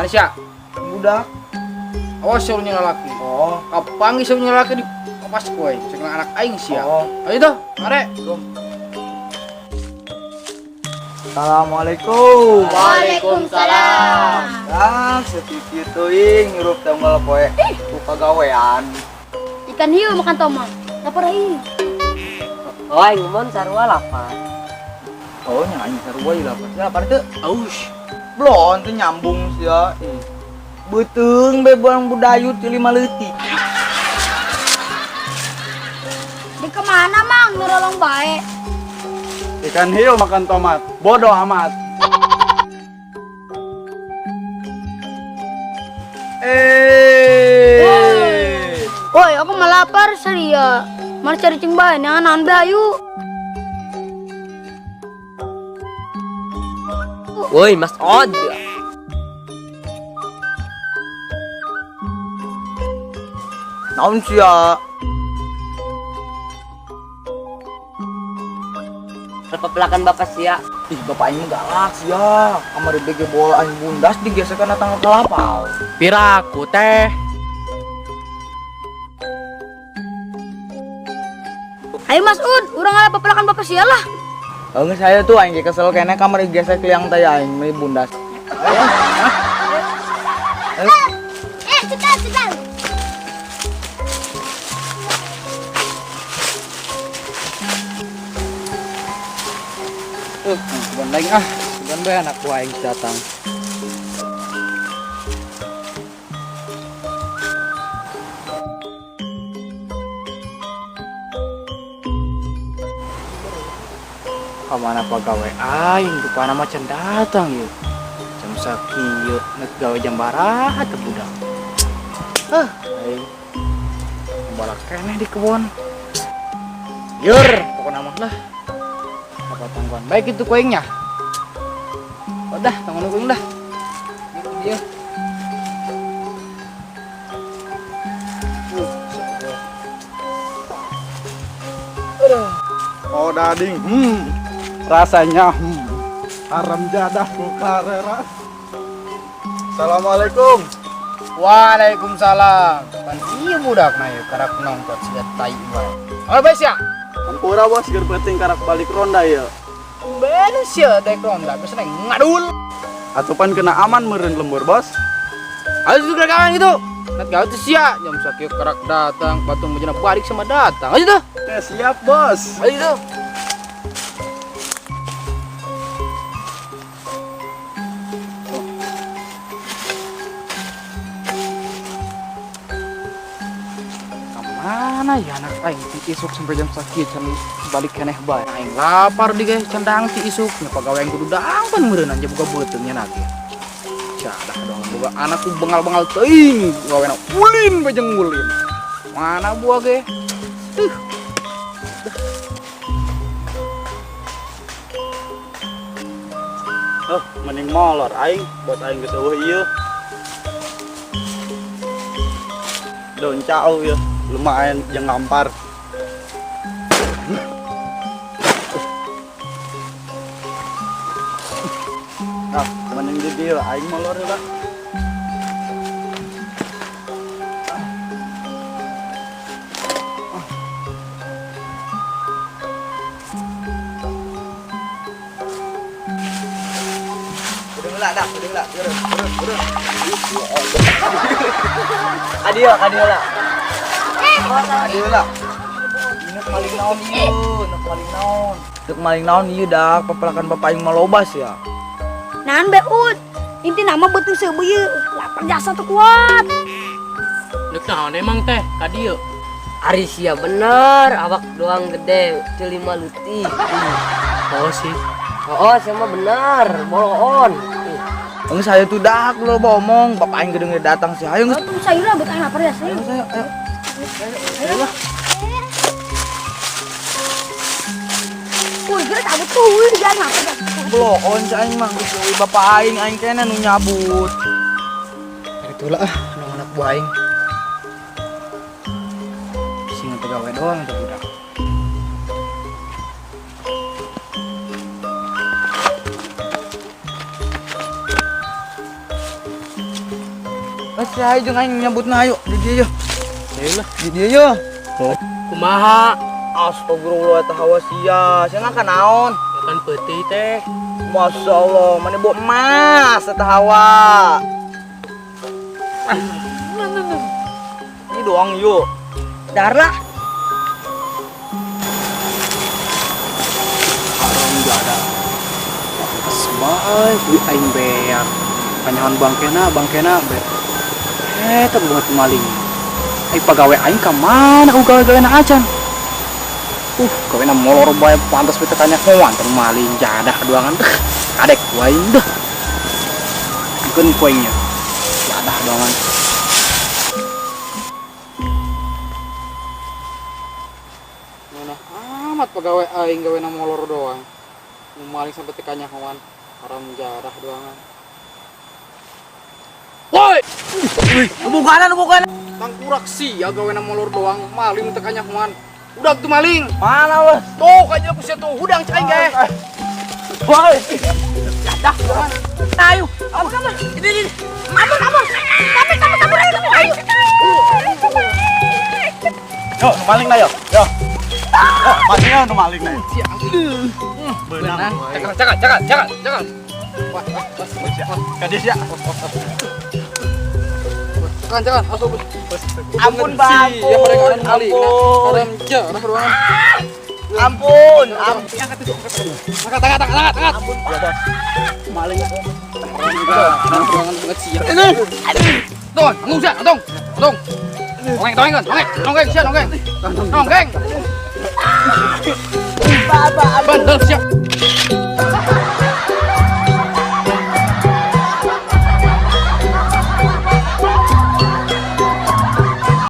Mana sia? Budak. Awas sia nya lalaki. Oh. Kapanggih sia lalaki di kapas kowe. Cek anak aing sia. Oh. Ayo tuh, mare. Assalamualaikum. Waalaikumsalam. Ah, sepipi teuing ngirup tanggal poe. Ku kagawean. Ikan hiu makan tomat. Lapar aing. Oh, aing mun sarua lapar. Oh, nya aing sarua ieu lapar. Sia lapar teu? Aus. Belon teu nyambung sia. Ih. Beuteung be buang budayut ti lima leutik. Di kemana mang nurolong bae? Ikan hiu makan tomat. Bodoh amat. Eh. Woi, aku mah lapar seria. Mana cari cing bae jangan naon bae ayu. Woi, Mas Od. Naon sia? Pepelakan bapak sia. Ih, bapak aing mah galak sia. Kamari BG bola aing bundas digesekan tanggal kelapa. Piraku teh. Ayo Mas Ud, urang ngalah pepelakan bapak sia lah. Enggeus saya tuh aing ge kesel keneh kamari gesek liang teh aing meni bundas. Eh, cetar, cetar. Sugan lain ah, sugan bae anak buah aing datang. Kamana pagawe aing rupana mah can datang ieu. Jam sakieu nek gawe jam baraha teh budak. Hah, aing balak keneh di kebon. Yur, pokona mah lah. Apa tangguhan baik itu kuingnya. Udah, tangguhan kuing dah. Itu dia. Aduh. Oh dading, rasanya haram jadah bukarera. Assalamualaikum. Waalaikumsalam. Pan ieu budak na ieu karak nongkot sia tai bae. Oh, bae sia. Ampura bos, keur penting karak balik ronda ya. Ben sia dek ronda, biasa ngadul. Atupan kena aman meureun lembur bos. Ayo juga kawan gitu. Net gawe teh sia, jam sakieu karak datang, patung mujana balik sama datang. Ayo tuh. Siap bos. Ayo tuh. Mana ya anak aing ti isuk sampai jam sakieu can balik keneh bae. Aing lapar di guys, candang ti isuk nya pagawe aing kudu daang pan meureun aja boga beuteung nya nage. Cadah dong boga anakku bengal-bengal teuing, gawena ulin bae jeung ulin. Mana buah ge? Tuh. Oh, mending molor aing, bos aing geus eueuh ieu. Daun cau ieu, lumayan jeung ngampar. Ah, mending di dieu aing molor heula. Udah lah, dah, udah lah, turun, turun, turun. Adio, adio lah. Adio lah. Nek maling naon ieu, nek maling naon. Nek maling naon ieu dah, pepelakan bapak aing mah lobas ya. Naon be Ud? Inti nama beuteung seubeuh ieu, lapar jasa tuh kuat. Nek naon emang teh ka dieu? Ari sia bener, awak doang gede, teu lima leutik. Oh sih. Oh, sia mah bener, boloon. Enggeus saya tuh dah lo ngomong, bapak aing geudeung datang sih. Ayo geus. Tuh sayur lah buat aing lapar ya, Ayo, sayur. ayo, ayo. Ayo. Woi, geura cabut tuh, wih, jangan lapar ya. Bloon si aing mah geus eueuh bapak aing, aing keneh nu nyabut. Itulah ah, nu anak buah aing. Sing teu gawe doang teh budak. Si ayo jeung aing nyabutna ayo di dieu yeuh. Ayo lah. Di dieu yeuh. Kumaha? Astagfirullah eta hawa sia. Sia ngakan naon? Makan peuti teh. Masya Allah, mana bawa emas eta hawa. Ini doang yuk. Darah. Haram jadah. Pantes bae duit aing beak. Kanyahoan bangkena, bangkena be. Eh, teu banget maling. Ai pagawe aing ka mana ugal-gawena acan? Gawena molor bae, pantes we teu kanyahoan teu maling jadah doangan. Kadek ku aing deh. Keun ku aing nya. Jadah doangan. Mana amat pegawai aing gawena molor doang. Nu maling sampai teu kanyahoan. Haram jadah doangan. Woi! Bukanan, bukanan. Tangkurak sih ya gawena molor doang, maling teu kanyahoan. Udah tuh maling. Mana wes? Tuh kayaknya ku sia tuh, hudang cai ge. Woi. Jadah doangan. Ayo. Ampun, ampun. Ini, ini. Ampun, ampun. Kami, kami, kabur, ayo, kabur. Ayo. Yo, nu maling na yo. Yo. Yo, maling nu maling na. Beunang. Cakal, cakal, cakal, cakal, cakal. Wah, wah, wah. Ka dieu sia. Cakal, cakal, asup. Ampun, Bang. Ya pada ngaran maling. Ampun. Haram jadah doangan. Ampun, ampun. Angkat itu, angkat. Angkat, angkat, angkat, angkat. Ampun, Pak. Maling. Haram doangan banget sih ya. Tuh, tanggung sia, tong. Tong. Nongeng, nongeng, nongeng, nongeng, sia, nongeng. Nongeng. Bapak, Bandel siap.